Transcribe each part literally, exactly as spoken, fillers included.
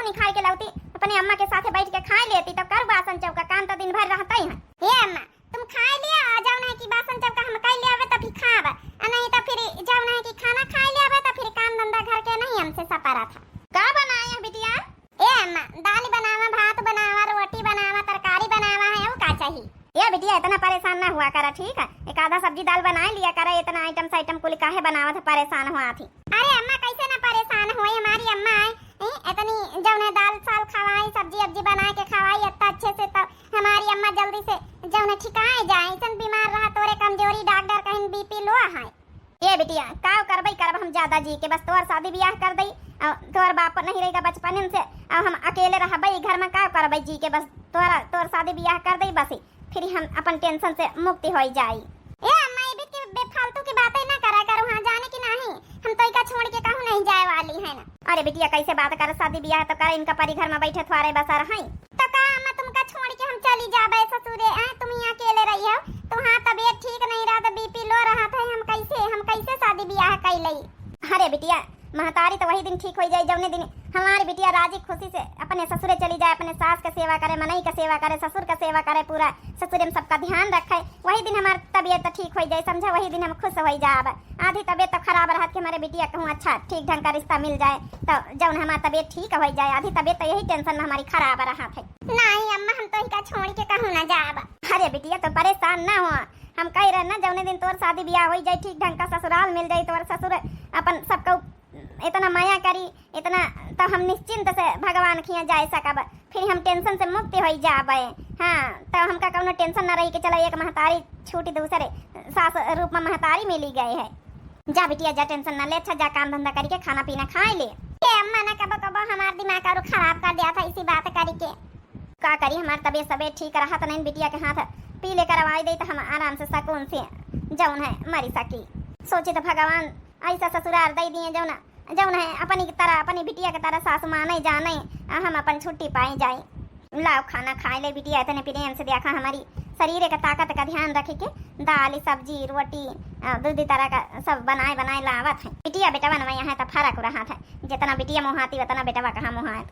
निखार के लौती, अपने अम्मा के साथे बैठ के खाए लेती, तब करू बासन चौका, काम तो दिन भर रहता ही है। ए अम्मा, तुम खाए लिया, आ जौन है कि बासन चौका हम कइ लेबे तभी खाब, आ नहीं तो फिर जौन है कि खाना खाए लेबे तो फिर काम धंधा घर के नहीं हमसे सपरा था। का बनाए है बिटिया? ए अम्मा, दाल बनावा, भात बनावा, रोटी बनावा, तरकारी बनावा है, और का चाहिए? ए बिटिया, इतना परेशान ना हुआ करा, ठीक है? एक आधा सब्जी दाल बनाए लिया करा, इतना आइटम साइटम कुल काहे बनावत है, परेशान हुआ थी। अरे अम्मा, कैसे ना परेशान होए, हमारी अम्मा आए, ए, इतनी जौन है दाल साल खवाई, सब्जी अब्जी बना के खवाई, इतना अच्छे से, तब हमारी अम्मा जल्दी से जौन है ठिकाए जाए, ऐसन बीमार रहा, तोरे कमजोरी, डॉक्टर कहीं बीपी लो है। ए बिटिया, काव करबई करब हम ज्यादा जी के, बस तोर शादी बियाह कर दई, अउ तोर बाप नहीं रहेगा बचपन से, अब हम अकेले रहबई घर में, काव करबई जी के, बस तोरा, तोर शादी बियाह कर दई बस, फिर हम अपन टेंशन से मुक्ति होई जाई। ए अम्मा, ये भी के बेफालतू की बातें ना करा करो, हाँ जाने की नहीं, हम तो इका छोड़ के कहूँ नहीं जाए वाली है ना। अरे बिटिया, कैसे बात कर, शादी बियाह तो कर, इनका परी घर में बैठे थोड़े बसर हैं। तो का अम्मा, तुमका छोड़ के हम चली जाबे ससुरे, हैं? तुम यहाँ अकेले रही हो, तो हाँ, तबीयत ठीक नहीं रहा, तो बीपी लो रहा था, हम कैसे, हम कैसे शादी बियाह कैलई? अरे बिटिया, महतारी तो वही दिन ठीक होई जाई, जौने दिन हमारी बिटिया राजी खुशी से अपने ससुरे चली जाए, अपने सास का सेवा करे, मनई का सेवा करे, ससुर का सेवा करे, पूरा ससुरे में सबका ध्यान रखे, वही दिन हमार तबीयत तो ठीक होई जाए, समझा, वही दिन हम खुश होई जाब। आधी तबीयत तो खराब रहत कि हमारे बिटिया कहूँ अच्छा ठीक ढंग का रिश्ता मिल जाए, तो जौन हमार तबीयत ठीक होई जाए, आधी तबीयत तो यही टेंशन में हमारी खराब रहत है। नहीं अम्मा, हम तो इका छोड़ के कहूँ ना जाब। अरे बिटिया, तो परेशान ना हो, हम कह रहे ना, जौने दिन तोर शादी बियाह होई जाए, ठीक ढंग का ससुराल मिल जाए, तोर ससुर अपन सबको इतना मया करी, इतना तो हम निश्चिंत से भगवान खिया जाए सकब, फिर हम टेंशन से मुक्त होई जाबे। हाँ, तो हमका कौनो टेंशन ना रही कि चलो एक महतारी छूटी, दूसरे सास रूप में महतारी मिली गए है। जा बिटिया जा, टेंशन ना ले, अच्छा जा काम धंधा करी के खाना पीना खाए ले। ए अम्मा ना, कबो कबो हमार दिमाग और खराब कर दिया था इसी बात करी के। का करी, हमार तबीयत सबीयत ठीक रहत नहीं, बिटिया के हाथ पीले करवाई दे तो हम आराम से सुकून से जौन है मरी सकी। सोची तो भगवान ऐसा ससुराल दे दिए जौन, जौन है अपनी तरह, अपनी बिटिया के तरह सासु माने जाने, आ हम अपन छुट्टी पाए जाए। लाओ खाना खाए ले बिटिया, इतने प्रेम से देखा हमारी शरीर के ताकत का ध्यान रखे के दाल, सब्जी, रोटी, आ, दूध तरह का सब बनाए बनाए लावत है। बिटिया बेटवा में यहाँ तो फर्क रहा था, जितना बिटिया मुहाती उतना बेटवा कहाँ मुहात।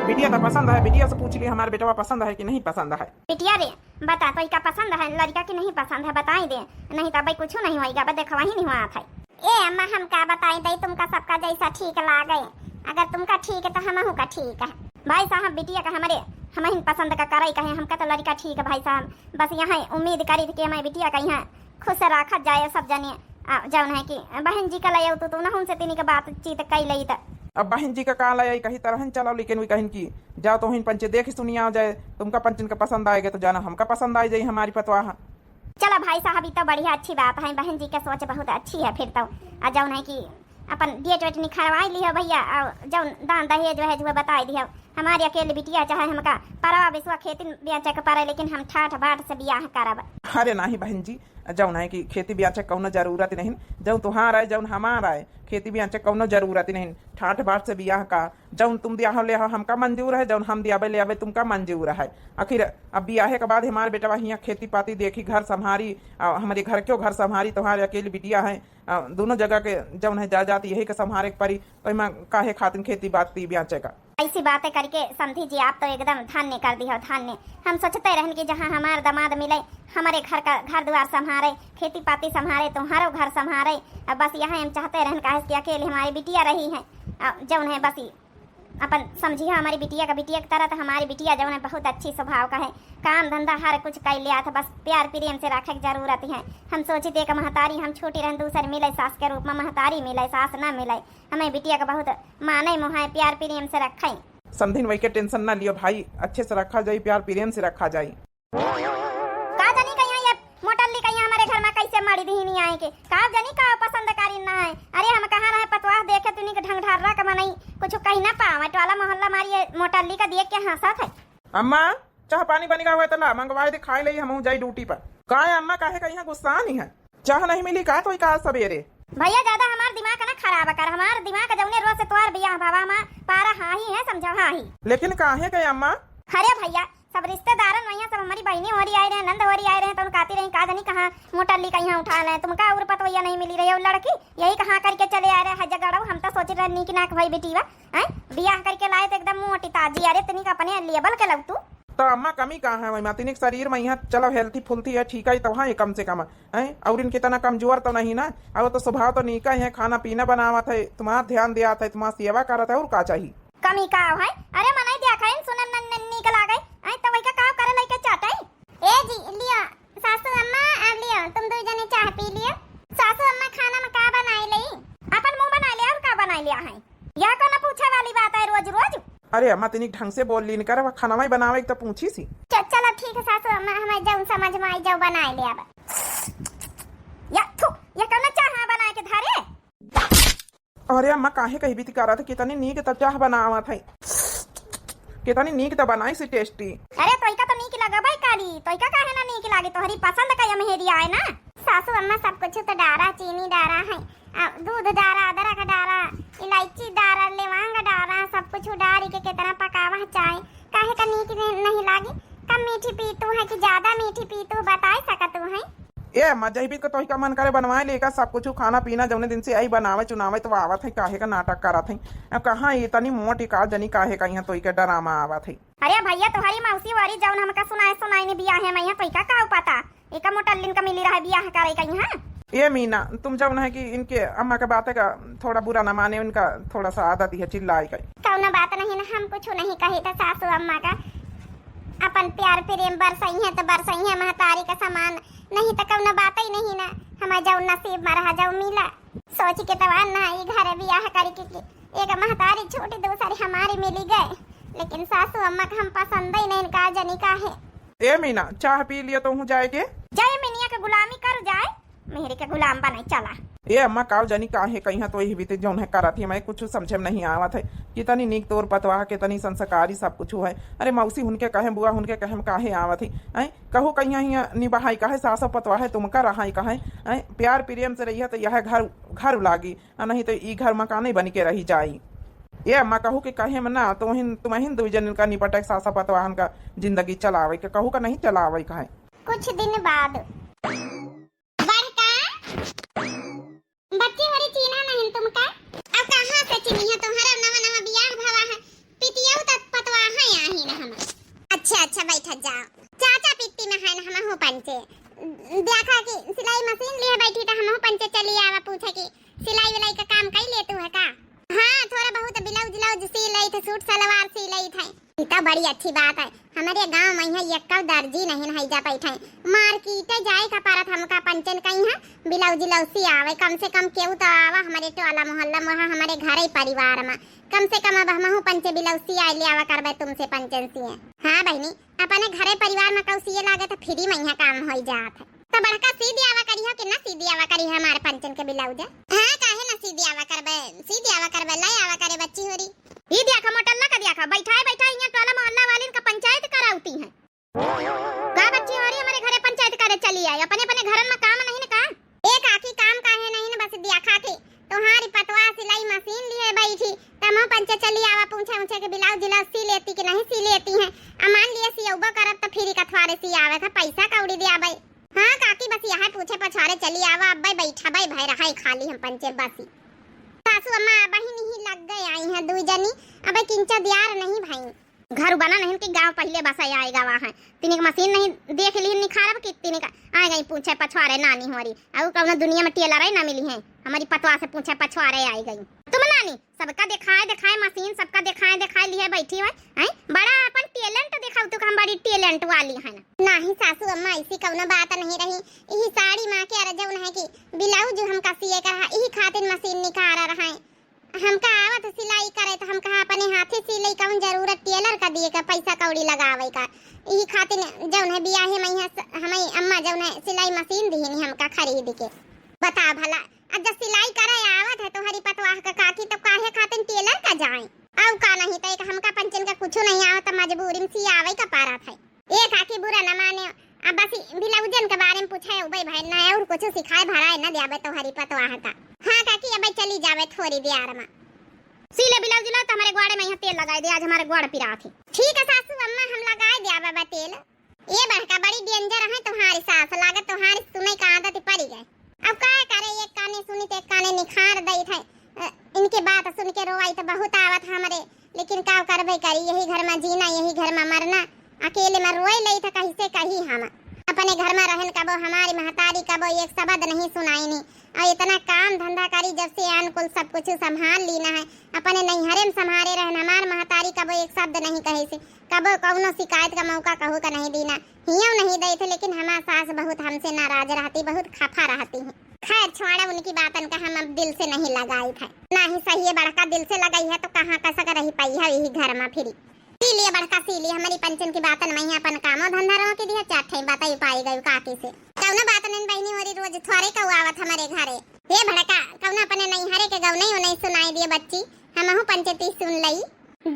बिटिया तो पसंद है, बिटिया से पूछ ली हमारे बेटवा पसंद है कि नहीं पसंद है। बिटिया रे, बता तो इका पसंद है लड़का कि नहीं पसंद है, बताई दे, नहीं तो भाई कुछ नहीं होएगा, बस देखवा ही नहीं हुआ था। ए अम्मा, हम का बताई दे, तुमका सबका जैसा ठीक लागे, अगर तुमका ठीक है तो हमहू का ठीक है। भाई साहब, बिटिया का हमरे, हमहिन पसंद का करई कहे, हमका तो लड़का ठीक है भाई साहब, बस यहाँ उम्मीद करी कि हमारे बिटिया का यहाँ खुश रखा जाए सब जने। आ, जौन है कि बहन जी का लयउ तो, तो उनहन से तिनी के बातचीत कई लई त। अब बहन जी का का लयई, कही तरहन चलो, लेकिन वी कहिन कि जाओ तोहिन पंचे देख सुनिया जाए, तुमका पंचन का पसंद आएगा तो जाना हमका पसंद आ जाई हमारी पतवाह। चलो भाई साहब, ये तो बढ़िया अच्छी बात है, बहन जी के सोच बहुत अच्छी है फिर तो। आ जौन है कि अपन डेट वेट निखरवाई लिहो भैया, और जौन दान दहेज वहेज हुआ बताई दिहो। हमारी अकेली बिटिया चाहे हमका परवा बिसवा खेती बेचे के पड़े, लेकिन हम ठाठ बाट से बियाह करब। अरे नाही बहन जी, जौन है कि खेती बेचे कौनो जरूरत नहीं, जौन तुहार आए, जौन हमार आए, खेती बेचे कौनो जरूरत नहीं, ठाठ बाट से बियाह का, जौन तुम दिया हो ले हो हमका मंजूर है, जौन हम दियाबे ले आबे तुमका मंजूर है। आखिर अब बियाहे के बाद हमार बेटवा हियाँ खेती पाती देखी, घर संभारी, आ, हमरे घर क्यों घर संभारी, तुहार अकेली बिटिया है, आ, दोनों जगह के जौन है जायदाद यही के संभारे के पड़ी, तो एमा काहे खातिर खेती बाती बेचे का? ऐसी बातें करके समधी जी, आप तो एकदम धन्य कर दिहो, धन्य। हम सोचते रहन कि जहाँ हमार दामाद मिले, हमारे घर का, घर द्वार संभारे, खेती पाती संभारे, तुम्हारो घर संभारे। अब बस यहाँ हम चाहते रहन, काहे कि अकेले हमारी बिटिया रही है, आ, जौन है बस ई अपन समझिया हमारी बिटिया का, बिटिया की तरह तो हमारी बिटिया जौन है बहुत अच्छी स्वभाव का है, काम धंधा हर कुछ कर लिया था, बस प्यार प्रेम से रखे की जरूरत है। हम सोची थे कि महतारी हम छोटी रहन, दूसर मिले सास के रूप में, महतारी मिले, सास ना मिले, हमें बिटिया का बहुत माने मोहाए, प्यार प्रेम से रखे। समधिन वही के टेंशन ना लियो भाई, अच्छे से रखा जाई, प्यार प्रेम से रखा जाई। का जानी कहिया ये मोटल्ली कहिया हमारे घर में कैसे मड़ी दिहिनी आए के, का जानी का पसंद करी ना है। अरे हम कहाँ रहे पतवाह देखे तुनी के ढंग ढर्रा के मनई कुछ कही ना पावे, टोला मोहल्ला मारी ये मोटल्ली का देख के हंसत है। अम्मा, चाह पानी बनी गवा है तो ला, मंगवाए दे, खाए ले, हमहू जाई ड्यूटी पर। का है अम्मा, काहे का यहाँ गुस्सा नहीं है? चाह नहीं मिली का तो का सवेरे? भैया, ज्यादा हमार दिमाग ना खराब कर, हमार दिमाग जौने रोज से तोर बियाह भवा मा पारा हाही है, समझा हाही। लेकिन काहे के अम्मा? अरे भैया, सब रिश्तेदारन वहिया, सब हमारी बहिनी होरी आए रहे, नंद होरी आए रहे, तो उन काती रही का जानी कहाँ मोटल्ली कहिया उठा ले, तुमका और पतवैया नहीं मिली रही, और लड़की यही कहाँ करके चले आए रहे, है जगड़ो, हम तो सोच रहे नीक नाक भई बेटी बा, हैं? बियाह करिके लाए तो एकदम मोटी ताजी, अरे तनिक अपने लेबल के लग तू। तो अम्मा कमी का है वही मा, तनिक शरीर मा यहाँ चलो healthy फुल्थी है, ठीक है, तो हाँ ये कम से कम है, और इनके तना कमजोर तो नहीं ना, और तो स्वभाव तो नीका है, खाना पीना बनावत है, तुम्हार ध्यान दियात है, तुम्हार सेवा करत है, और का चाहिए? कमी का है? अरे मनई देखा है, सुनन न, न, नीक लागे, आई तो वही का काम करे लइके चाटे। ए जी, लियो, सासू अम्मा, आ लियो, तुम दो जने चाह पी लियो। सासू अम्मा, खाना मा का बनाए लई? अपन मुँह बनाए ले, और का बनाए लिया है? यह कोनो पूछे वाली बात है रोज रोज? अरे अम्मा, तनिक ढंग से बोल लीन कर, अब खाना में बनावे के तो पूछी सी। च-, चलो ठीक है सासू अम्मा, हमें जौन समझ में आई, जौ बनाए ले अब। या थू, ये कोनो चाह बनाए के धरे? अरे अम्मा, काहे कही बीती करत है, कितनी नीक त चाह बनावत है, कितनी नीक त बनाई सी tasty। अरे तोहिका तो नीक लगबे करी, तोहिका काहे ना नीक लागे, तोहरी पसंद का यमहेरी आए ना। सासू अम्मा, सब कुछ तो डारा, चीनी डारा है, आ, दूध डारा, अदरक डारा, इलायची डारा, लेवांग डारा, सब कुछ डारी के कितना पकावा चाय, काहे का नीक नहीं, नहीं लागी? कम मीठी पीतू है कि ज्यादा मीठी पीतू, बताए सकतू है? ए अम्मा, जही बीत को तोही का मन करे बनवाए लेका सब कुछ, खाना पीना जौने दिन से आई बनावे चुनावे तो आवत है, काहे का नाटक करत है? अब कहाँ ये तनी मोटी का जनी काहे का यहाँ तोही के डरामा आवत है? अरे भैया, तोहरी मौसी वारी जौन हमका सुनाए सुनाए ने बियाहे मा यहाँ तोही का का पता? एका मोटल्लिन का मिली रहे बियाह करे का यहाँ। ए मीना, तुम जौन है कि इनके अम्मा के बात का थोड़ा बुरा ना माने, उनका थोड़ा सा आदत है चिल्लाए का। कौनो बात नहीं ना, हम कुछ नहीं कही था सासू अम्मा का। अपन प्यार प्रेम बरसई है तो बरसई है महतारी का समान, नहीं तो कौनो बात ही नहीं ना। हमार जौन नसीब मा रहा, जौन मिला। सोच के तवार ना ई घर बियाह करके कि एक महतारी छोटी दूसरी हमारी मिली गए, लेकिन सासू अम्मा का हम पसंद ही नहीं, का जनी का है। ए मीना, चाह पी लियो तो हूँ जाए के। जाए मिनिया के गुलामी कर जाए, मेहरी के गुलाम बने चला। ए अम्मा, काव जानी काहे कहीं तो यही बीते जौन है करत ही, मैं कुछ समझे में नहीं आवत है। कितनी नीक तोर पतवाह, कितनी संस्कारी सब कुछ है। अरे मौसी हुनके कहे, बुआ हुनके कहे में काहे आवत है? हैं? कहू कहीं यहाँ निबहाई काहे, सास पतवाह है तुमका रहाई काहे? हैं? प्यार प्रेम से रहिए तो यह घर, घर लागी, आ नहीं तो ई घर मकान ही बन के रही जाई। ए अम्मा, कहू के कहे में ना, तुमहिन, तुमहिन दुई जन का निपटे सास पतवाहन का जिंदगी चलावे के, कहू का नहीं चलावे काहे? कुछ दिन बाद। बड़का, बच्ची होरी चीन्हा नहीं तुमका? अब कहाँ से चीन्ही है? तुम्हारा नवा नवा बियाह भवा है, पितियऊ तक पतवाह है आही ना हमार। अच्छा, अच्छा, बैठा जाओ। चाचा पित्ती में है ना, हमहू पंचे। देखा कि सिलाई मशीन लिए बैठी तो हमहू पंचे चली आवा, पूछे कि सिलाई विलाई का काम कई लेतू है का? हाँ, थोड़ा बहुत ब्लाउज व्लाउज सी लेत है, सूट सलवार सी लेत है। ई तो बड़ी अच्छी बात है। हमरे गाँव में यहाँ यक्का दर्जी नहीं है जा बैठे। मार्केट जाए का परत हमका पंचन कहीं है, ब्लाउज व्लाउज सी आवे। कम से कम केहू तो आवा हमरे टोला मोहल्ला में, वहाँ हमरे घर ही परिवार में। कम से कम अब हमहू पंचे ब्लाउज सी आए ले आवा करबे तुमसे पंचन सिए। हाँ बहिनी, अपने घरे परिवार में कहू सिए लागे तो फ्री में यहाँ काम होई जात है। तो बड़का सी दियावा करी हो कि ना सी दियावा करी हो हमारे पंचन के ब्लाउज? हाँ, काहे ना सी दियावा करबे, सी दियावा करबे, ले आवा करे बच्ची होरी। ई देखा मोटल्ला का देखा, बैठाए बैठाए यहाँ टोला मोहल्ला वालिन का पंचायत करावती है। का बच्ची होरी हमारे घरे पंचायत करे चली आई, अपने अपने घरन में काम नहीं न का? ए काकी, काम काहे नहीं न, बस देखा कि तोहारी पतवा सिलाई मशीन लिए बैठी, तमो पंचे चली आवा, पूछे ऊछे के ब्लाउज व्लाउज सी लेती कि नहीं सी लेती हैं। आ मान लिए सियौबो करब त फ्री कथवारे सी आवे था, पैसा कौड़ी दे आवे। हाँ काकी, बस यहाँ पूछे पछारे चली आवा, अब्बे बैठा बे भय रहा खाली हम पंचे बसी। सासू अम्मा बहिन ही लग गए आई हैं दुई जनी, अबे किंचा दियार नहीं भाई। घर बना नहीं कि गाँव पहिले बसा आए गवा है। तिनिक मशीन नहीं देख ली निखारब कि तिनिक आ गई पूछे पछवारे नानी होरी। और कौनो दुनिया में टेलर ही ना मिली है, हमारी पतवा से पूछे पछवारे आई गई। तुम नानी सबका दिखाए दिखाए मशीन, सबका दिखाए दिखाए लिए बैठी हुए हैं। बड़ा अपन टैलेंट दिखाऊ तू कि हम बड़ी टैलेंट वाली है ना। नहीं सासू अम्मा, ऐसी कौनो बात नहीं रही। यही साड़ी माँ के अरजौन है कि ब्लाउज हमका सिए का रहा, यही खातिर मशीन निकाल रहा है। हमका आवत सिलाई करे तो हम कहा अपने हाथे सिलाई, कौन जरूरत टेलर का दिए का पैसा कौड़ी लगावे का। यही खातिर जौन है बियाहे में यहाँ स-, हमारी अम्मा जौन है सिलाई मशीन दीनी हमका खरीद के। बता भला, अब जब सिलाई करे आवत है तोहरी पतवाह का काकी, तब काहे खातिर टेलर का जाए? आउ का नहीं तो एक हमका पंचन का कुछ नहीं आवत, मजबूरी में सियावे का पारत है। ए काकी बुरा न माने, अब बस ई ब्लाउजन के बारे में पूछे उबे भाई ना और कुछ सिखाए भराए न द्याबे तोहरी पतवाह का। हाँ काकी, अबे चली जावे थोड़ी देर में। सी ले ब्लाउज ला तो हमारे ग्वाड़े में यहाँ तेल लगाए दे, आज हमारे ग्वाड़ पिरात है। ठीक है सासू अम्मा, हम लगाए द्याबे बा तेल। ए बड़का बड़ी danger है तुम्हारी सास, लागत तुम्हारी सुने का आदत पड़ी गए। अब का करे, एक काने सुनी तो एक काने निखार दई थे। अ, इनके बात सुन के रोवाई तो बहुत आवत हमरे। का करबे करी, यही घर मा जीना, यही घर मा मरना। अकेले मा रोए लई त कहिसे कही हम। अपने घर मा रहन कबो हमारी महतारी कबो एक शब्द नहीं सुनाइनी। और इतना काम धंधा करी, जब से आन कुल सब कुछ संभाल लीना है। अपने नैहरे मा संभारे रहन, हमार महतारी कबो एक शब्द नहीं कहिसे, कबो कौनो शिकायत का मौका कहू का नहीं दीना। हियो नहीं देत है, लेकिन हमार सास बहुत हमसे नाराज रहती, बहुत खफा रहती है। खैर छोड़ा, उनकी बातन का हम अब दिल से नहीं लगाई थे। ना ही सही है, बड़का दिल से लगाई है तो कहाँ कसक रही पाई है यही घर मा फिरी। सी लिए बड़का, सी लिए, हमारी पंचन की बातन मा ही अपन कामो धंधा रोक दिया, चार ठे बात ही पाई गई काकी से। कौनो बात नहीं बहिनी, मोरी रोज थोड़े कहू आवत हमारे घरे। हे बड़का, कौनो अपने नैहरे के गौनई उनई सुनाई दिए बच्ची, हमहू पंचती सुन लई।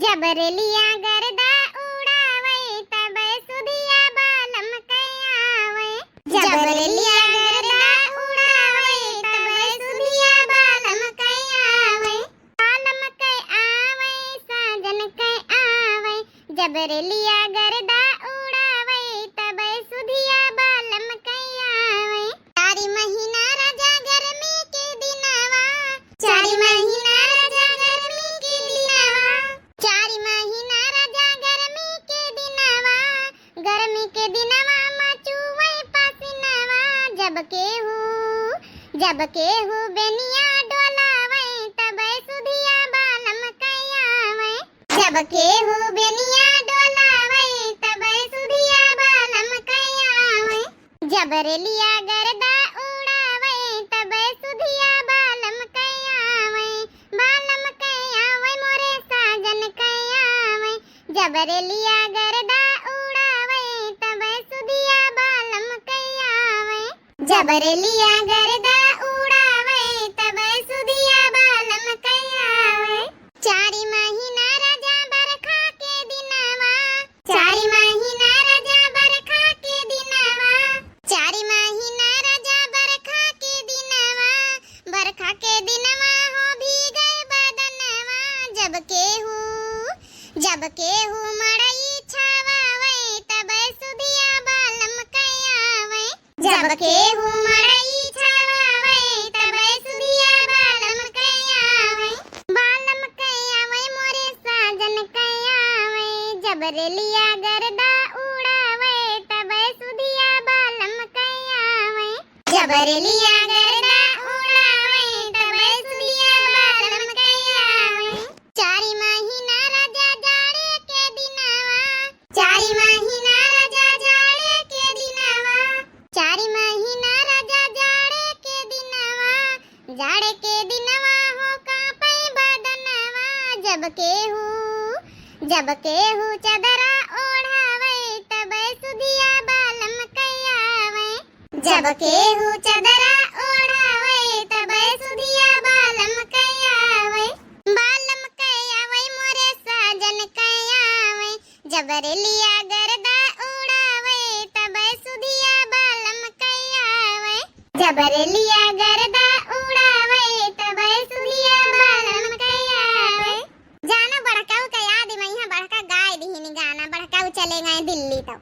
जब रेलिया गर्दा उड़ावे तब सुधिया बालम के आवे। जब रेलिया गर्दा उड़ावे तब सुधिया बालम के आवे। बालम के आवे, साजन के आवे। जब रेलिया गर्दा उड़ावे तब सुधिया बालम के आवे। चारि महीना राजा गर्मी के दिनवा, चारि महीना राजा गर्मी के दिनवा, चारि महीना राजा गर्मी के दिनवा, गर्मी के दिनवा मा चुवै पसीनवा। जब केहू, जब केहू बेनिया डोलावै, तबै सुधिया बालम के आवै। जब केहू बेनिया डोलावै, तबै सुधिया बालम के आवै। जब रेलिया गर्दा उड़ावै, तबै सुधिया बालम के आवै। बालम के आवै, मोरे साजन के आवै। जब रेलिया गर्दा उड़ावै, तबै सुधिया बालम के आवै। जब रेलिया गर्दा उड़ावै, तबै सुधिया बालम के आवै। चारि महीना राजा बरखा के दिनवा, चारि महीना राजा बरखा के दिनवा, चारि महीना राजा बरखा के दिनवा, बरखा के दिनवा हो भीगै बदनवा। जब केहू, जब केहू मड़ई छावावै, तबै सुधिया बालम के आवै। जब केहू मड़ई छावावै, तबै सुधिया बालम के आवै। बालम के आवै, मोरे साजन के आवै। जब रेलिया गर्दा उड़ावै, तबै सुधिया बालम के आवै। जब रेलिया गर्दा उड़ावै, तबै सुधिया बालम के आवै। चारि महीना राजा जाड़े के दिनवा, चारि महीना राजा जाड़े के दिनवा, चारि महीना राजा जाड़े के दिनवा, जाड़े के दिनवा हो कांपै बदनवा। जब केहू, जब केहू चदरा ओढ़ावै, तबै सुधिया बालम के आवै। जब केहू चदरा ओढ़ावै, तबै सुधिया बालम के आवै। बालम के आवै, मोरे साजन के आवै। जब रेलिया गर्दा उड़ावै, तबै सुधिया बालम के आवै। जब रेलिया गर्दा उड़ावै, तबै सुधिया बालम के आवै। जानो बड़काऊ के याद में यहाँ बड़का गाय दिहिन गाना, बड़काऊ चले गए दिल्ली तो।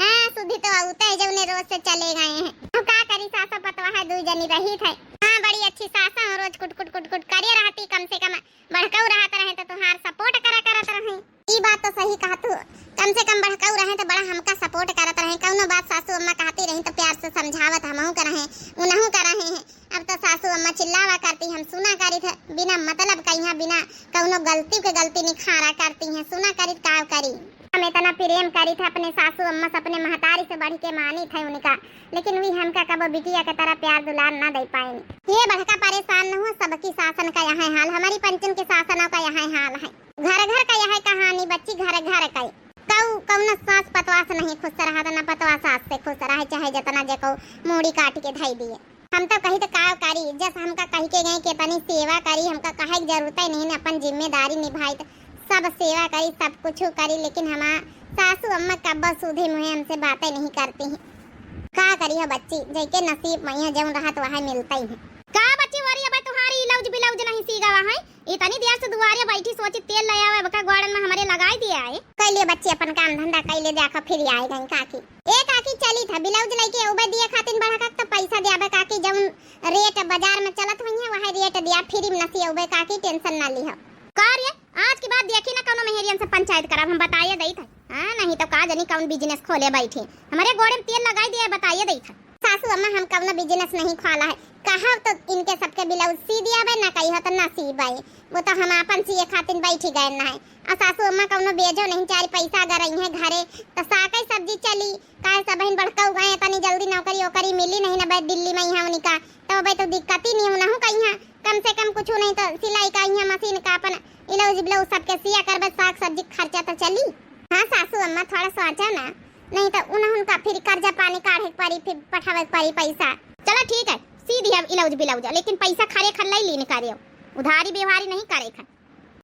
हाँ, सुधी तो औते जौने रोज से चले गए हैं। अब का करी, सासो पतोह है, दुई जनी रही थे। हाँ, बड़ी अच्छी सास है, रोज कुट कुट कुट कुट करे रहती, कम से कम बड़काऊ रहत रहे तो तुहार support करा करत रहे। ई बात तो सही कहा तू, कम से कम बड़काऊ रहे तो बड़ा हमका support करत रहे, कौनो बात सासू अम्मा कहती रही तो प्यार से समझावत हमहू के रहे, उनहू के रहे हैं। अब तो सासू अम्मा चिल्लावा करती, हम सुना करी थे, बिना मतलब का यहाँ बिना कौनो गलती के गलती निखारा करती हैं, सुना करी का करी। हम इतना प्रेम करी थे अपने सासू अम्मा से, अपने महतारी से बढ़ के मानी थे उनका, लेकिन वी हमका कबो बिटिया के तरह प्यार दुलार ना दे पाएनी। ये बड़का परेशान न हो, सबकी सासन का यह हाल, हमारी पंचन के सासनों का यह हाल है। घर घर का यह कहानी बच्ची, घर घर का। कऊ कौनो सास पतवास नहीं खुश रहा, ना पतवा सास से खुश रहे, चाहे जितना जे को मूड़ी काट के धई दिए। हम तो कही तो का करी, जस हमका कही के गए कि अपनी सेवा करी, हमका कहे की जरूरत ही नहीं, अपन जिम्मेदारी निभाई तो सब सेवा करी, सब कुछ करी, लेकिन हमार सासू अम्मा कब्बो सूधे मुँहे हमसे बातें नहीं करती हैं। का करी हो बच्ची, जैके नसीब में है, जौन रहत वह मिलता ही है। का बच्ची वरी, अब तुम्हारी लौज बिलौज नहीं सीगा है? इतनी देर से दुआरे बैठी, सोची तेल ले आवे, बका ग्वाड़न में हमारे लगाई दिया है। कैले बच्ची अपन काम धंधा कैले, देखो फिर आए गई काकी। ए काकी, चली था ब्लाउज लेके अउबे दिए खातिन बढ़ा का तो पैसा दियाबे काकी, जौन रेट बाजार में चलत हुई है वह रेट दिया, फ्री में नसी अउबे काकी, tension ना लिहो। का रे, आज के बाद देखी ना कौनो मेहरियन से पंचायत करब, हम बताइए देइत है। हाँ, नहीं तो का जनी कौन business खोले बैठी। हमरे गोड़े में तेल लगाई दिया, बताइए देइत है। सासू अम्मा, हम कौनो business नहीं खोला है। कहा तो इनके सबके blouse सी दिया बे, ना कही हो तो ना सी बे। वो तो हम आपन सिए खातिन बैठी गए ना है। और सासू अम्मा कौनो बेजो नहीं, चार पैसा अगर आई है घरे तो साग सब्जी चली। काहे सब बहिन बड़का हो गए, तनी जल्दी नौकरी ओकरी मिली नहीं ना बे दिल्ली में यहाँ उनका, तो बे तो दिक्कत ही नहीं होना हो कहीं। कम से कम कुछ नहीं तो सिलाई का यहाँ मशीन का अपन blouse blouse सबके सिया करबे, साग सब्जी खर्चा तो चली। हाँ सासू अम्मा, थोड़ा सोचा ना, नहीं तो उन्हें उनका फिर कर्जा पानी काढ़े के पड़ी, फिर पठावे के पड़ी पैसा। चलो ठीक है, सी दिया blouse blouse, लेकिन पैसा खरे खर लाई लीन करे, उधारी बेवहारी नहीं करे खर।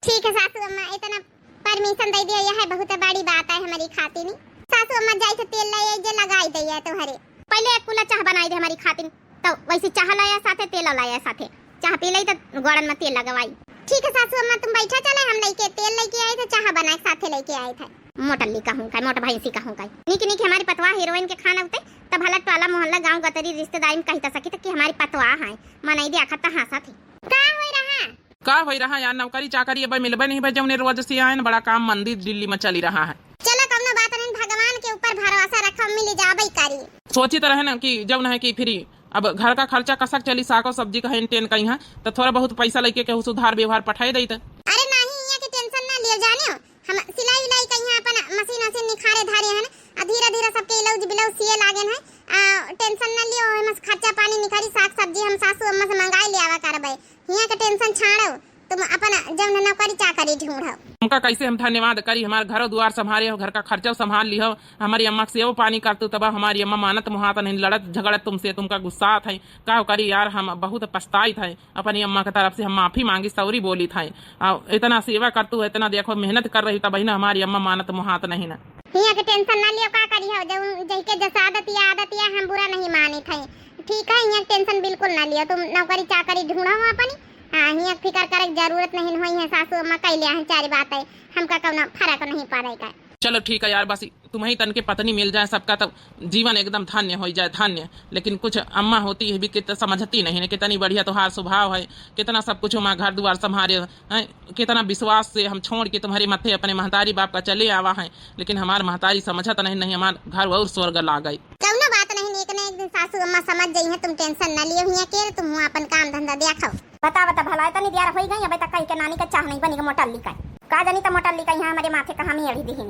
ठीक है सासू अम्मा, इतना permission दे दिया, यह बहुत बड़ी बात है हमारी खातिर। सासू अम्मा, जाई तो तेल ले आई जे, लगाई दे है तोहरे। पहले एक कुला चाह बनाई दे हमारी खातिर, तो वैसे चाह लाया साथे, तेल लाया साथे, चाह पी लई तो गोड़न में तेल लगवाई। ठीक है सासू अम्मा, तुम बैठा, चले हम लेके तेल लेके आए थे, चाह बना के साथे लेके आए थे। मोटल्ली कहूँ का, मोट भैंसी कहूँ का। नीक नीक हमारी पतवा हीरोइन के खाना उते, तब भला टोला मोहल्ला गाँव गतरी रिश्तेदारी में कही तो सकी तो कि हमारी पतवा है, मनई दे आखा तहाँ साथी। का होई रहा? का होई रहा यार, नौकरी चाकरी अब मिलबे नहीं भाई, जौने रोज से आए न बड़ा काम मंदी दिल्ली में चली रहा है। चलो कौनो बात नहीं, भगवान के ऊपर भरोसा रखो, मिल जाबे करी। सोची तो रहे ना कि जौन है कि फिर अब घर का खर्चा कसक चली, सागो सब्जी का है टेन कहीं है, तो थोड़ा बहुत पैसा लेके केहू से उधार व्यवहार पठाए देइत। अरे नहीं, यहाँ के tension ना लियो जानियो, हम सिलाई उलाई कहीं अपन मशीन वशीन निखारे धारे हैं, आ धीरे धीरे सबके blouse blouse सिए लागे हैं। आ tension ना लियो, हम खर्चा पानी निखारी, साग सब्जी हम सासू अम्मा से मंगाई ले आवा करबे। हियाँ के tension छाड़ो, तुम अपन जौन नौकरी चाकरी ढूंढो। तुमका कैसे हम धन्यवाद करी, हमार घरो दुआर संभारे हो, घर का खर्चा संभाल लिहो, हमारी अम्मा के सेवा पानी करतू, तब हमारी अम्मा मानत मुहात नहीं, लड़त झगड़त तुमसे, तुमका गुस्सात है। का करी यार, हम बहुत पछताइत है, अपनी अम्मा के तरफ से हम माफी मांगी, sorry बोलित है। आ इतना सेवा करतू, इतना देखो मेहनत कर रही, तब ही ना हमारी अम्मा मानत मुहात नहीं ना। हियाँ के tension ना लियो, का करी हो, जब जहिके जस आदत या आदत या हम बुरा नहीं मानित है। ठीक है, हियाँ के tension बिल्कुल ना लियो, तुम नौकरी चाकरी ढूंढो अपनी। हाँ, हियाँ के फिकर करे के जरूरत नहीं होई है, सासू अम्मा कैले हैं चार बात है, हमका कौनो फर्क नहीं पड़े का। चलो ठीक है यार, बस तुम्हें तन के पत्नी मिल जाए सबका, तब जीवन एकदम धन्य हो जाए, धन्य। लेकिन कुछ अम्मा होती है भी कितना समझती नहीं ना, कितनी बढ़िया तोहार स्वभाव है, कितना सब कुछ हमारा घर दुआर संभारे हैं, कितना विश्वास से हम छोड़ के तुम्हारे मत्थे अपने महतारी बाप का चले आवा है, लेकिन हमार महतारी समझत नहीं, नहीं हमार घर और स्वर्ग लागे। कौनो बात नहीं, एक न एक दिन सासू अम्मा समझ जाई है, तुम tension ना लियो, हियाँ के तुम हुआ अपन काम धंधा देखो। बता बता भला, इतनी देर होई गई, अबे तक कहीं के नानी का चाह नहीं बनी, मोटल्ली का का जानी तो मोटल्ली का यहाँ हमारे माथे का हम ही अड़ी दिहिन।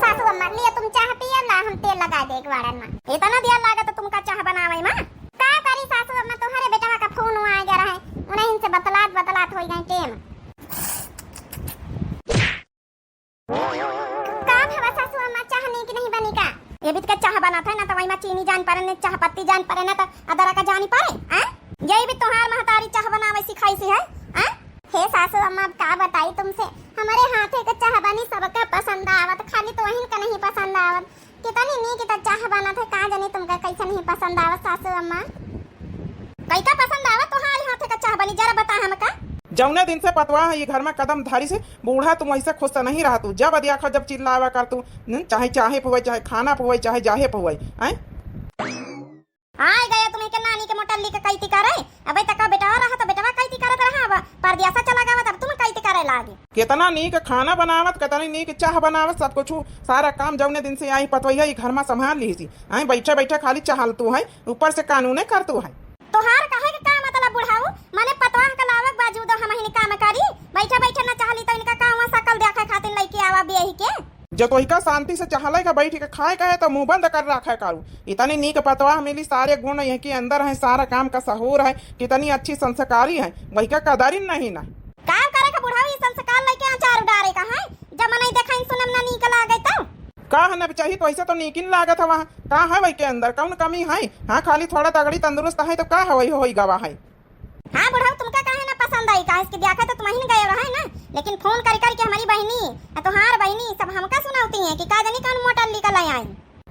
सासू अम्मा, लियो तुम चाह पियो ना, हम तेल लगा दे एक वाड़न में। इतना दिया लागे तो तुमका चाह बनावे माँ। का करी सासू अम्मा, तुम्हारे बेटवा का फोन आ गया रहे, उन्हें इनसे बतलात बतलात होई गई टेम। का भवा सासू अम्मा, चाह नीक नहीं बनी का? ये बीत के चाह बनत है ना, तो वही में चीनी जान पड़े, ना चाह पत्ती जान पड़े, ना तो अदरक का जानी पड़े, हैं? यही भी तुम्हार महतारी चाह बनावे सिखाई सी है, हैं? हे सासू अम्मा, अब का बताई तुमसे, हमारे हाथे के चाह बनी सबका पसंद आवत, खाली तोहिन का नहीं पसंद आवत। कितनी नीक तो चाह बनत है, का जानी तुमका कैसे नहीं पसंद आवत सासू अम्मा। कैका पसंद आवत तोहार हाथे का चाह बनी, जरा बता हमका। जौने दिन से पतवा है ये घर में कदम धरी से, बूढ़ा तुम वैसे खुश तो नहीं रहा तू। जब देखो जब चिल्लावा कर तू, हम्म, चाहे चाहे पुए, चाहे खाना पुए, चाहे जाहे पुए, हैं? आय गया तुम्हें के नानी के मोटल्ली के कैती करे। अबे तक बेटवा रहा तो बेटवा कैती करत रहा, अब परदेसा चला गवा तब तुम कैती करे लागे। कितना नीक खाना बनावत, कितनी नीक चाह बनावत, सब कुछ सारा काम जौने दिन से आई पतवैया ई घर में संभाल ली सी। आई बैठे बैठे खाली चहलतू है, ऊपर से कानूने करतू है। तोहार कहे के का मतलब बुढ़ाऊ? माने पतवाह के लावक बाजू दो हम हिन काम करी, बैठे बैठे न चहली तो इनका का हुआ शकल देखे खातिर लइके आवा बियही के? जब तोहिका शांति से चहले का बैठ के खाए का है तो मुंह बंद कर रखे करू। इतनी नीक पतवाह मिली, सारे गुण यही के अंदर है, सारा काम का सहूर है, कितनी अच्छी संस्कारी है, वही का कदरिन नहीं ना। का करे का बुढ़ाऊ ई संस्कार लइके अचार उडारे का है, जब मनई देखइन सुनम ना नीक लागे तो? का है ना चाही तो ऐसे तो नीकिन लागत है वहाँ, का है वही के अंदर, कौन कमी है? हाँ, खाली थोड़ा तगड़ी तंदुरुस्त है तो का है वही होई गवा है। हाँ बुढ़ऊ, तुमका काहे ना पसंद आई, काहे कि देखा तो तुम ही गए रहे ना, लेकिन फोन कर करके हमारी बहनी, आ तोहार बहनी सब हमका सुनावती हैं कि का जानी कौन मोटल्ली का ले आई।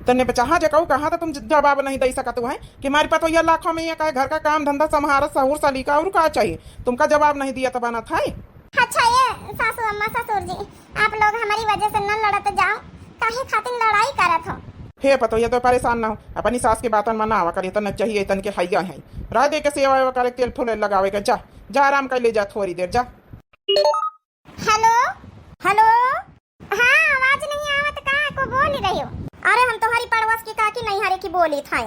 तन्ने बचाहा जकाऊ कहा तो तुम जवाब नहीं दे सकत हो है कि हमारी पतोहिया लाखों में ये कहे घर का काम धंधा संभारत सहूर सलीका और का चाहिए, तुमका जवाब नहीं दिया तो बनत है। अच्छा ये सासू अम्मा ससुर जी, आप लोग हमारी वजह से न लड़त जाओ, काहे खातिर लड़ाई करत हो? हे पतोहिया, तो परेशान ना हो, अपनी सास के बातन में ना आवा करे, तो न चाहिए तन के हैया है। रह दे के सेवा वेवा करे, तेल फूल लगावे के, जा, जा आराम कर ले, जा थोड़ी देर, जा। हेलो। हेलो। हाँ, आवाज नहीं आवत का? को बोल रही हो? अरे, हम तुम्हारी पड़ोस की काकी नैहरे की बोली था।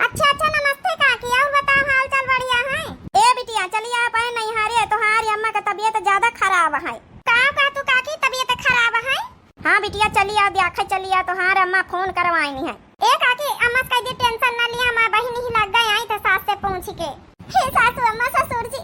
अच्छा, अच्छा, नमस्ते काकी, और बताओ, हाल चाल बढ़िया है? ए बिटिया, चली आ पाए नैहरे, तुम्हारी अम्मा का तबीयत ज्यादा खराब है। का, का तू काकी तबीयत खराब है? हाँ बिटिया, चली आओ, देखे चली आओ, तोहार अम्मा फोन करवाइनी है। ए काकी, अम्मा से कह दी टेंशन ना लिया, हमार बहिनी ही लग गए आई थे सास से पूछ के। हे सासू अम्मा, ससुर जी,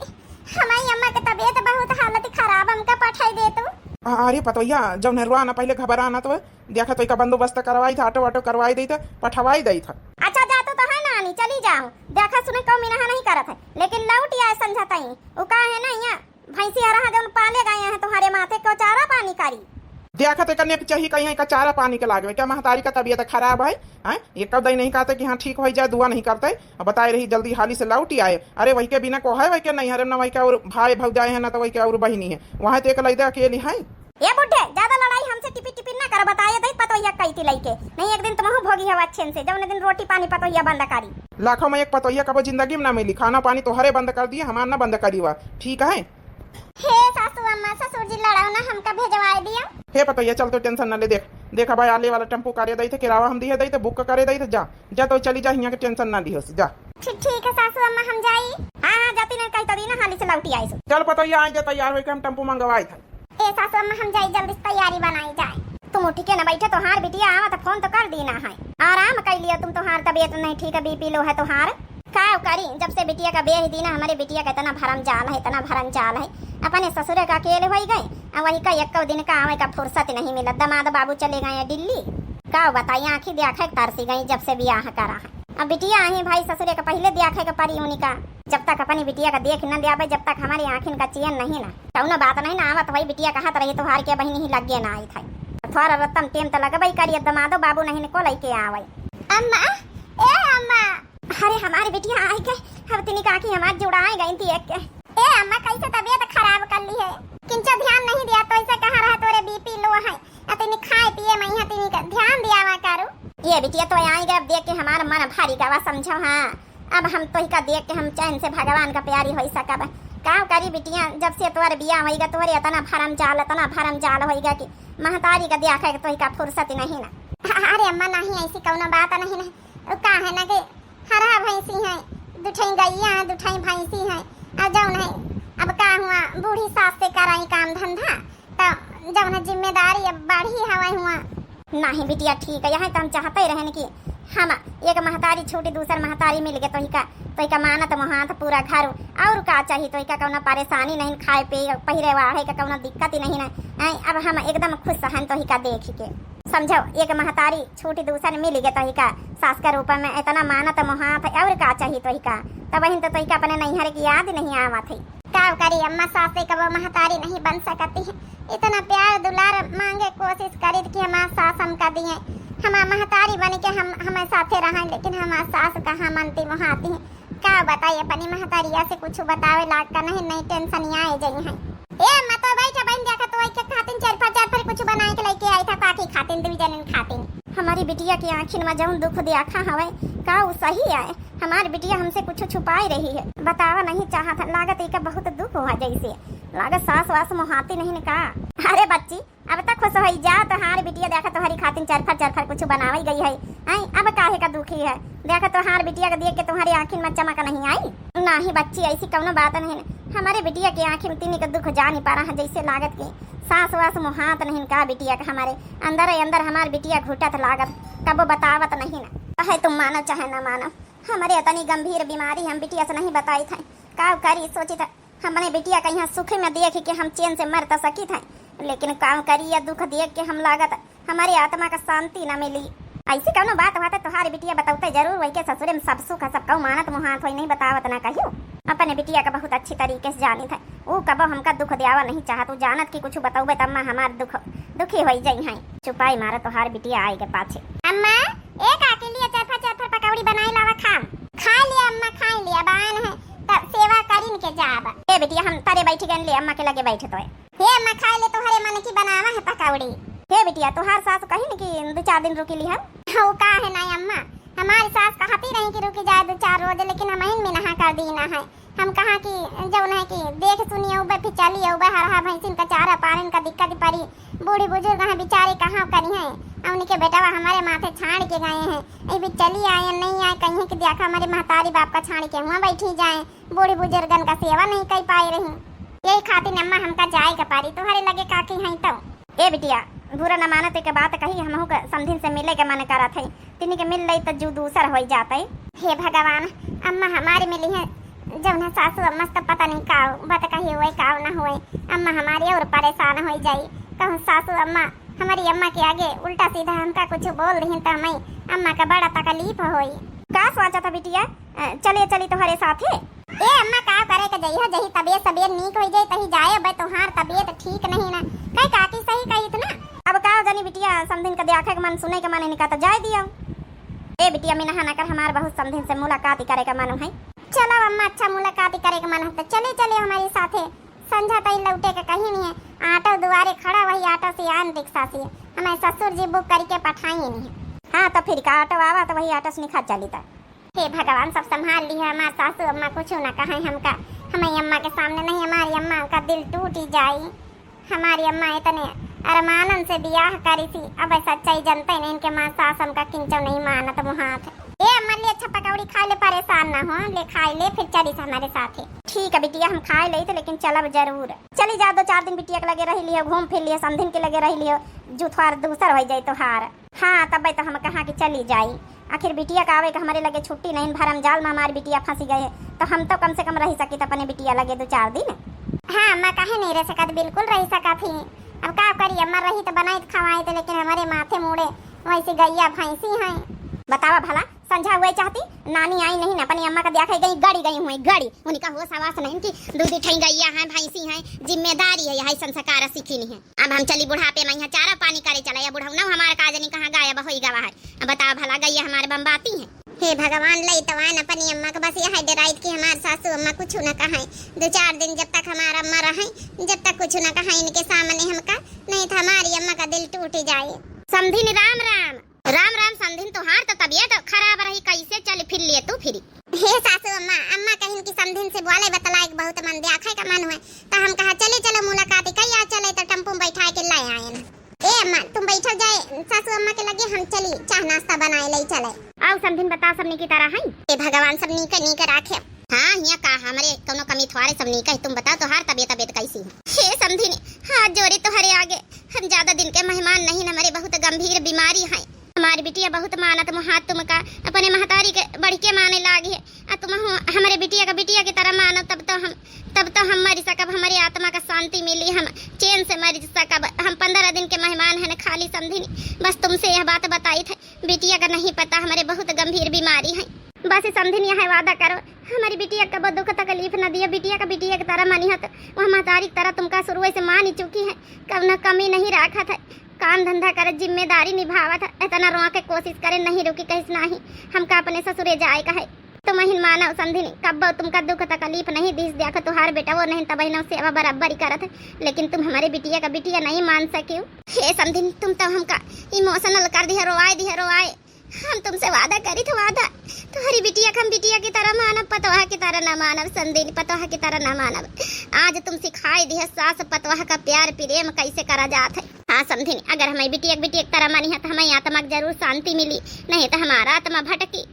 हमारी अम्मा के तबीयत बहुत हालत खराब, हमका पठाई दे तू। अरे पतोहिया, जौन हेरुआ ना पहले घबरा ना तो देखा तो का बंदोबस्त करवाई था, ऑटो ऑटो करवाई दे था, पठवाई दे था। अच्छा जा तो, तो है नानी, चली जाओ, देखा सुने कौ मिनहा नहीं करत है, लेकिन लौट आए संझा ताई। उ का है ना यहाँ भैंसी हरहा जौन पाले गए हैं, तुम्हारे माथे को चारा पानी करी। देखा तो कन्या चाहिए कहीं का चारा पानी के लागवे, क्या महतारी का तबीयत खराब है? हैं? एक कब दई नहीं कहते कि हाँ ठीक हो जाए, दुआ नहीं करते। अब बताए रही जल्दी हाली से लौट ही आए। अरे वही के बिना को है, वही के नहीं हरे, ना वही के और भाई भौजाए हैं, ना तो वही के और बहिनी है, वहाँ तो एक लैदा अकेली है। ए बुढ़े, ज्यादा लड़ाई हमसे टिपी टिपी ना कर, बताए दई पतोहिया कही थी लइके, नहीं एक दिन तुमहू भोगी हवा अच्छे से, जौने दिन रोटी पानी पतोहिया बंद करी। लाखों में एक पतोहिया कबो जिंदगी में ना मिली, खाना पानी तोहरे बंद कर दिए, हमार ना बंद करी हुआ, ठीक है? हे सासू अम्मा, ससुर जी लड़ाओ ना, हमका भेजवाए दिया। हे पतोहिया, चल तो टेंशन ना ले, देख, देख भाई, आले वाला टेम्पू करे दई थे, किरावा हम दिए दई थे, बुक करे दई थे, जा, जा तो चली जा, हियाँ के टेंशन ना लिहोस, जा। ठीक, ठीक है सासू अम्मा, हम जाई। हाँ, हाँ, जाती नहीं कही तो दी ना, हाली से लौटी आई सो। चल पतोहिया, आज जा तैयार होके हम टेम्पू मंगवाए थे। ए सासू अम्मा, हम जाई, जल्दी से तैयारी बनाई जाए। तुम उठ के न बैठे, तोहार बिटिया आवत, फोन तो कर दी ना है। आराम कर लियो तुम, तोहार तबीयत नहीं ठीक है, बीपी लो है तोहार। का करी, जब से बिटिया का ब्याह दी ना, हमारे बिटिया का इतना भरम जाल है, इतना भरम जाल है। अपने ससुरे का अकेले होई गए, आ वही का एक्को दिन का आवे का फुर्सत नहीं मिलत। दमाद बाबू चले गए हैं दिल्ली। का बताई, आँखी देखा तरसी गई जब से ब्याह करा है। अब बिटिया आई भाई, ससुरे का पहले देखा के परी उनका। जब तक अपनी बिटिया का देख न दियाबे, जब तक हमारी आँखिन का चैन नहीं ना। कौनो बात नहीं ना, आवत वही बिटिया कहत रही, तोहार के बहिनी ही लगे ना आई था। थोड़ा रतन टेम तो लगबे करी, दमादो बाबू नहीं को लइके आवे। अम्मा, ए अम्मा। अरे हमारी बिटिया आई के, अब तिनी काकी हमार जुड़ाए गई थी एक के। ए अम्मा, कैसे तबीयत खराब कर ली है? किंचो ध्यान नहीं दिया, तो ऐसे कहा रहा तोरे बीपी लो है। अतिनी खाए पिए में यहाँ तिनी का ध्यान दियावा करू। ये बिटिया तो आई गए, अब देख के हमार मन भारी गवा, समझो हाँ। अब हम तोहिका देख के हम चैन से भगवान का प्यारी होई सकब। का करी बिटिया, जब से तोहर बियाह होइगा, तोहरे इतना भरम जाल, इतना भरम जाल होइगा कि महतारी का देखा के तोहिका फुर्सत नहीं ना। अरे अम्मा, नहीं, ऐसी कौनो बात नहीं ना। उ का है ना कि हरहा भैंसी है, दुठई गैया है, दुठई भैंसी है। अब जौन है, अब का हुआ, बूढ़ी सास से कराई काम धंधा, तो जौन है जिम्मेदारी अब बढ़ी हवे हुआ। नहीं बिटिया, ठीक है, यही तो हम चाहते ही रहन कि हम एक महतारी छूटी दूसर महतारी मिल गए, तोहिका, तोहिका मानत मोहात पूरा घर, और का चाहिए, तोहिका कौनो परेशानी नहीं, खाए पिए पहिरे वाढ़े के कौनो दिक्कत ही नहीं ना। आई, अब हम एकदम खुश हन तोहिका देख के, समझो, एक महतारी छूटी दूसर मिल गए तोहिका, सास के रूप में इतना मानत मोहात, और का चाहिए तोहिका? तब बहिन तो तोहिका अपने नैहर की याद नहीं आवत है। का करी अम्मा, सास से कबो महतारी नहीं बन सकती है। इतना प्यार दुलार मांगे कोशिश करी कि हमार सास हमका दिए, हमार महतारी बन के हम, हमें साथे रहें, लेकिन हमार सास कहाँ मनती मोहाती है। का बताई, अपनी महतारिया से कुछ बतावे लाग का नहीं, नहीं टेंशन आए जाई है। ए अम्मा, तो बैठ बहन, देखा तो आई के खातिन चरफर चरफर कुछ बनाए के लेके आई था, काकी खातिन, दुई जनन खातिन। हमारी बिटिया की आँखिन में जौन दुख देखा हवे, का उ सही है? हमार बिटिया हमसे कुछ छुपाए रही है, बतावा नहीं चाहत है। लागत एका बहुत दुख हुआ जैसे, लागत सास वास मोहाती नहीं न का। अरे बच्ची, अब तक खुश होई जा, तोहार बिटिया देखा तोहरी खातिन चरफर चरफर कुछ बनावई गई है। आई, अब काहे का दुखी है? देखा तोहार बिटिया के देख के तुम्हारी आँखिन में चमक नहीं आई? नहीं बच्ची, ऐसी कौनो बात नहीं है। हमारे बिटिया की आँखिन में तिनी का दुख जानी पड़ा है, जैसे लागत की सास वास मोहात नहीं का बिटिया का। हमारे अंदर ही अंदर हमार बिटिया घुटत लागत, कबो बतावत नहीं ना। चाहे तुम मानो चाहे ना मानो, हमारे इतनी गंभीर बीमारी हम बिटिया से नहीं बताई थे। का करी, सोची था हमने बिटिया का यहाँ सुखी में देख के हम चैन से मर त सकी थे, लेकिन का करी, यह दुख देख के हम लागत हमारे आत्मा का शांति न मिली। ऐसी कौनो बात हुआ तो तोहार बिटिया बतौते जरूर, वही के ससुरे में सब सुख है, सब कऊ मानत मोहात होई, नहीं बतावत ना कहियो। अपने बिटिया का बहुत अच्छी तरीके से जानी थे, ऊ कबो हमका दुख दियावा नहीं चाहत, ऊ जानत कि कुछ बतौबे त अम्मा हमार दुख, दुखी होई जाई हैं। चुपाई मारा तोहार बिटिया आए के पाछे। अम्मा, ए काकी लिए चरफर चरफर पकौड़ी बनाई लावा खाम। खा लिया अम्मा, खा लिया, बायन है, तब सेवा करिन के जाब। ए बिटिया, हम तरे बैठ गए ले, अम्मा के लगे बैठ तो। हे अम्मा, खाए ले, तोहरे मन की बनावा है पकौड़ी। हे बिटिया, तोहार सास कही न कि दो चार दिन रुकी ली हम। हाँ, का है ना अम्मा, हमारी सास कहती रही कि रुकी जाए दो चार रोज, लेकिन हम इन में नहा कर दी ना है। हम कहा कि जौन है कि देख सुनी अउबे, फिर चली अउबे, हरहा भैंसिन का चारा पानी का दिक्कत परी, बूढ़ी बुजुर्ग हैं बेचारे, कहाँ करी हैं, उनके बेटवा हमारे माथे छाड़ के गए हैं, ये भी चली आए, नहीं आए, कहीं कि देखा हमारे महतारी बाप का छाड़ के हुआ बैठी जाए, बूढ़ी बुजुर्गन का सेवा नहीं कर पाए रही। यही खातिर अम्मा हमका जाए के पारी, तोहरे लगे काकी हैं तो। ए बिटिया, बुरा न मानत के बात कही, हमहू के समधिन से मिले के मन करत है, तिनी के मिल लई त जू दूसर होई जात है। हे भगवान, अम्मा हमारे मिली हैं, जौन है सासू अम्मा से तो पता नहीं का हो, बात कही हुए का ना हुए, अम्मा हमारी और परेशान होई जाई। कहूँ सासू अम्मा हमारी अम्मा के आगे उल्टा सीधा हमका कुछ बोल दिहिन त हमें अम्मा का बड़ा तकलीफ होई। का सोचा था बिटिया? अ, चलिए, चली तोहरे साथे। ए अम्मा, का करे के जइहा, जही तबीयत, तबीयत नीक होई जाई, तही जाए। अबे तोहार तबीयत ठीक नहीं ना, कई काकी सही कही थी ना। अब का जानी बिटिया, समधिन के देखे के मन, सुने के मन इनका तो जाए दिया। ए बिटिया, मिनहा ना कर, हमार बहुत समधिन से मुलाकात ही करे के मन है। चलो अम्मा, अच्छा मुलाकात ही करे के मन है तो चले, चले हमारे साथे। संझा तई लौटे के कहीं नहीं है, ऑटो दुआरे खड़ा, वही ऑटो से आन रिक्शा से। हमारे ससुर जी बुक करके पठाई नहीं है। हाँ तो फिर का, ऑटो आवा तो वही ऑटो से निखा चली था। हे भगवान, सब संभाल लिहा, हमार सासू अम्मा कुछ ना कहे हमका, हमारी अम्मा के सामने नहीं, हमारी अम्मा का दिल टूट ही जाई। हमारी अम्मा इतने अरमानन से बियाह करी थी, अब सच्चाई जनते नहीं, इनके माँ सास हमका किंचो नहीं मानत मुहात। ए अम्मा, ले अच्छा पकौड़ी खाए ले, परेशान ना हो, ले खाए ले, फिर चली हमारे साथे। ठीक है बिटिया, हम खाए ले थे, लेकिन चलब जरूर। चली जा, दो चार दिन बिटिया के लगे रही लियो, घूम फिर लियो, समधिन के लगे रही लियो, जू थोहार दूसर हो जाए तोहार। हाँ, तबे तो हम कहा कि चली जाई। आखिर बिटिया का आवे के हमरे लगे छुट्टी नहीं, भरम जाल में हमारी बिटिया फंसी गई है, तो हम तो कम से कम रही सकी अपने बिटिया लगे दो चार दिन। हाँ अम्मा, काहे नहीं रह सकत, बिल्कुल रह सकत ही। अब का करी अम्मा, रही तो बनाई तो खवाई तो, लेकिन हमारे माथे मूड़े वैसे गैया भैंसी हैं। बतावा भला, संझा हुए चाहती, नानी आई नहीं ना, अपनी अम्मा का देखा गई, गड़ी गई हुई, गड़ी। उनका होश हवास नहीं कि दूध उठाई गैया हैं, भैंसी हैं, जिम्मेदारी है, यही संस्कार सीखी नहीं है। अब हम चली बुढ़ापे में यहाँ चारा पानी करे चला, या बुढ़ौना हमार का जानी कहाँ गायब होई गवा है। अब बताओ भला, गैया हमारे बम्बाती हैं। हे भगवान, लई तो आन अपनी अम्मा का, बस यह डराइत कि हमार सासू अम्मा कुछ न कहें। दो चार दिन जब तक हमार अम्मा रहें, जब तक कुछ न कहें इनके सामने हमका, नहीं तो हमारी अम्मा का दिल टूट जाए। समधिन, राम राम। राम राम समधिन, तोहार तो तबीयत खराब रही, कैसे चल फिर लिए तू फिरी? हे सासू अम्मा, अम्मा कहिन कि समधिन से बोले बतलाए के बहुत मन द्याखे का मन हुए, तो हम कहा चले चलो मुलाकात कई आ चले, तो टेम्पो में बैठा के ले आए ना। ए अम्मा, तुम बैठो जाए सासू अम्मा के लगे, हम चली चाह नाश्ता बनाए ले चले। आओ समधिन, बता सब नीकी तरह है? ए भगवान, सब नीके नीके राखे। हाँ, हिया का हमरे कौनो कमी थोड़े, सब नीके है। तुम बताओ, तोहार तबीयत, तबीयत कैसी है? हे समधिन, हाथ जोड़ी तोहरे आगे, हम ज्यादा दिन के मेहमान नहीं, हमरे बहुत गंभीर बीमारी है। हमारी बिटिया बहुत मानत मुहात तुमका, अपने महतारी के बढ़ के माने लागी है। आ तुम हो हमरे बिटिया का बिटिया की तरह मानो, तब तो हम, तब तो हम मर सकब, हमारी आत्मा का शांति मिली, हम चैन से मर सकब। हम पंद्रह दिन के मेहमान हैं खाली समधिन, बस तुमसे यह बात बताई थे। बिटिया का नहीं पता, हमारे बहुत गंभीर बीमारी है। बस समधिन यह वादा करो, हमारी बिटिया का कबो दुख तकलीफ न दियो, बिटिया का बिटिया की तरह मानी हो तो वह महतारी की तरह तुमका शुरू से मानी चुकी है, कब न कमी नहीं रखा था। काम धंधा करे, जिम्मेदारी निभावत है, इतना रोआ के कोशिश करे, नहीं रुकी, कहिस नाही, हमका अपने ससुरे जाए का है। तुम हिन मानव समधिन, कब्बो तुमका दुख तकलीफ नहीं दिस, देखो तुहार बेटा वो नहीं तब हिन सेवा बराबर ही करत है, लेकिन तुम हमारे बिटिया का बिटिया नहीं मान सकियो। हे समधिन, तुम तो हमका इमोशनल कर दिया, रोआए दिया, रोआए। हम तुमसे वादा करी थे, वादा, तुम्हारी बिटिया का हम बिटिया की तरह मानब, पतोहा की तरह ना मानब समधिन, पतोहा की तरह ना मानब। आज तुम सिखाए दिया सास पतोहा का प्यार प्रेम कैसे करा जात है। हाँ समधिन, अगर हमें बिटिया के बिटिया की तरह मानी है तो हमें आत्मा के जरूर शांति मिली, नहीं तो हमारा आत्मा भटकी।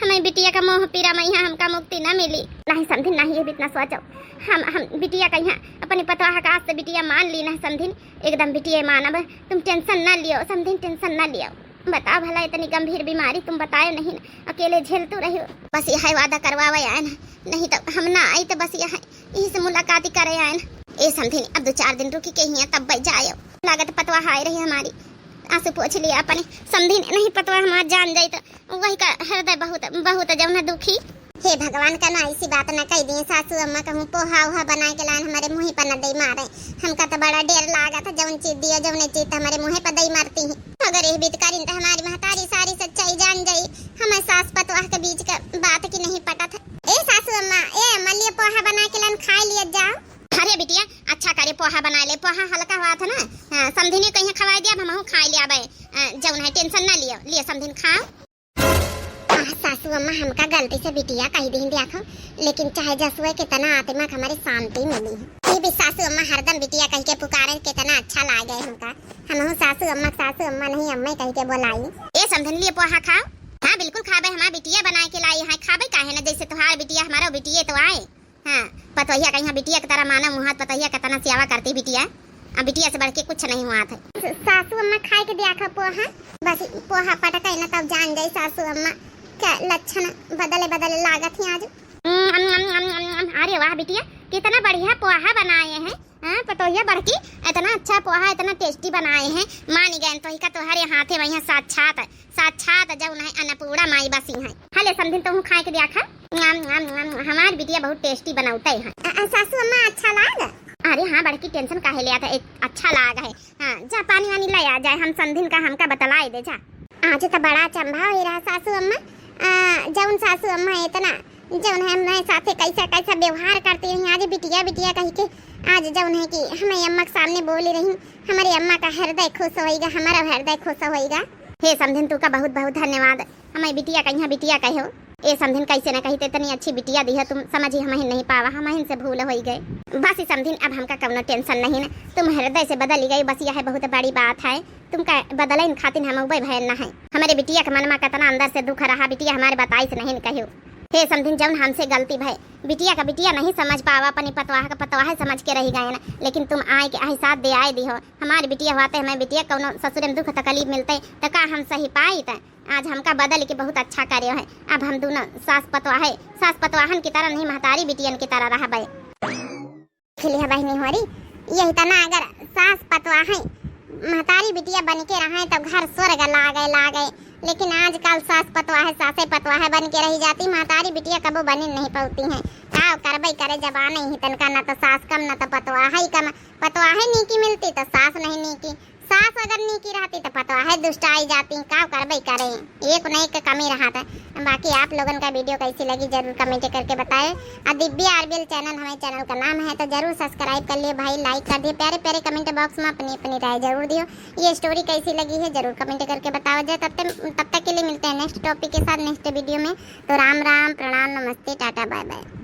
हमें बिटिया का मोह पीरा में यहाँ हमका मुक्ति न मिली। नहीं समधिन, नहीं ये इतना सोचो। हम, हम बिटिया का यहाँ अपने पतोहा का आज से बिटिया मान ली ना समधिन, एकदम बिटिया मानब। तुम टेंशन ना लियो समधिन, टेंशन ना लियो। बताओ भला, इतनी गंभीर बीमारी तुम बताए नहीं ना, अकेले झेलतू रही हो। बस यह वादा करवावे आए ना, नहीं तो हम ना आई तो बस यह यही से मुलाकात ही करे आए ना। ए समधिन, अब दो चार दिन रुकी के हिया तब जायो। लागत पतवा हाय रही हमारी, आंसू पोछ लिया अपने। समधिन, नहीं पतवा हमार जान जाई तो वही का हृदय बहुत, बहुत जौन दुखी। हे भगवान, का ना ऐसी बात ना कह दी सासू अम्मा, कहूँ पोहा उहा बना के लान हमारे मुँह पर न दे मारे। हमका तो बड़ा डर लागत है, जौन चीज दियो, जौन चीज तो हमारे मुँह पर दे मारती है। अगर यह बीत करिन तो हमारी महतारी सारी सच्चाई जान जाई। हमें सास पतवाह के बीच का बात की नहीं पटत है। ए सासू अम्मा, ए अम्मा, लिए पोहा बना के लान, खा लिया जाओ। अरे बिटिया, अच्छा करे पोहा बना ले, पोहा हल्का हुआ था ना। हाँ, समधिनी कहीं खवाए दिया, अब हमहू खा लिया बे। अ, जौन है टेंशन ना लियो, लिए समधिन खाओ। आह, सासू अम्मा, हमका गलती से बिटिया कहि दिहिन देखो, लेकिन चाहे जसुए कितना आत्मा के हमरे शांति मिली है। ई भी सासू अम्मा हरदम बिटिया कहि के पुकारे, कितना अच्छा लागे हमका। हमहू सासू अम्मा, सासू अम्मा नहीं, अम्मा कहि के बोलाई। ए समधिन, लिए पोहा खाओ। हाँ, बिल्कुल खाबे, हमार बिटिया बनाए के लाई है, खाबे काहे न, जैसे तोहार बिटिया, हमारो बिटिये तो आए। हाँ, पतोहिया कहिया बिटिया के तरह माना मुहात, पतोहिया के तना सेवा करती बिटिया। अब बिटिया से बढ़ के कुछ नहीं हुआ था। सासू अम्मा खाए के दिया खा पोहा, बस पोहा पटकाई ना तब जान जाई सासू अम्मा के लक्षण बदले बदले लागत ही आज। अम, अम, अम, अम, अम, अम, अरे वाह बिटिया, कितना बढ़िया पोहा बनाए हैं। हाँ, पतोहिया बड़की, इतना अच्छा पोहा, इतना tasty बनाए हैं। मानी गए तो ही का तोहरे हाथे वही साक्षात, साक्षात जौन है अन्नपूर्णा माई बसी हैं। हले समधिन तोहू खाए के दिया खा। आम, आम, आम, हमार बिटिया बहुत tasty बनौते हैं। अ, अ, सासू अम्मा अच्छा लाग? अरे हाँ बड़की, tension काहे लेत है, एक अच्छा लाग है। हाँ, जा पानी वानी ले आ जाए, हम समधिन का हमका बतलाए दे जा। आज तो बड़ा चंभा हो रहा सासू अम्मा, आ, जौन सासू अम्मा इतना, जौन है हमारे साथे कैसा कैसा व्यवहार करती रही, आज बिटिया बिटिया कहि के, आज जौन है कि हमारे अम्मा के सामने बोली रही, हमारे अम्मा का हृदय खुश होइगा, हमारा हृदय खुश होइगा। हे समधिन, तू का बहुत बहुत धन्यवाद, हमारी बिटिया कहिया बिटिया कहो। ए समधिन, कैसे न कही, तो इतनी अच्छी बिटिया दी है, तुम समझी हम नहीं पावा, हम से भूल होई गए। बस ई समधिन, अब हमका कौनो tension नहीं न, तुम हृदय से बदल गई, बस यह बहुत बड़ी बात है। तुमका बदलइन खातिर हम उबे भयल ना है। हमारे बिटिया के मन में कितना अंदर से दुख रहा, बिटिया हमारे बताइस नहीं न कहो। हे समधिन, जौन हमसे गलती भय, बिटिया का बिटिया नहीं समझ पावा, अपनी पतवाह का पतवाह समझ के रह गए ना, लेकिन तुम आए के एहसास दे आए दी हो। हमारी बिटिया हुआते हमें बिटिया कौनो ससुरे में दुख तकलीफ मिलते तो का हम सही पाई? त आज हमका बदल के बहुत अच्छा करे है। अब हम दोनों सास पतवाह, सास पतवाहन की तरह नहीं, महतारी बिटियन की तरह रहबे। खिली है बहिनी होरी, यही तना अगर सास पतवाह है, महतारी बिटिया बन के रहे तो घर स्वर्ग लागे लागे, लेकिन आजकल सास पतवाह, सासे पतवाह बन के रही जाती, महतारी बिटिया कबो बनी नहीं पौती हैं। का करबे करे, जबाने ही तनका, न तो सास कम, न तो पतवाह ही कम। पतवाह नीकी मिलती तो सास नहीं नीकी, सास अगर नीकी रहती तो पतवाह दुष्ट आई जाती, का करबे करे, एक न एक कमी रहत है। बाकी आप लोगन का video कैसी लगी जरूर comment करके बताए। और दिव्या आरबीएल channel हमारे channel का नाम है, तो जरूर subscribe कर लिए भाई, like कर दिए, प्यारे प्यारे comment box में अपनी अपनी राय जरूर दियो। ये story कैसी लगी है जरूर comment करके बताओ जाए। तब तक, तब तक के लिए मिलते हैं next topic के साथ next video में। तो राम राम, प्रणाम, नमस्ते, टाटा, bye bye।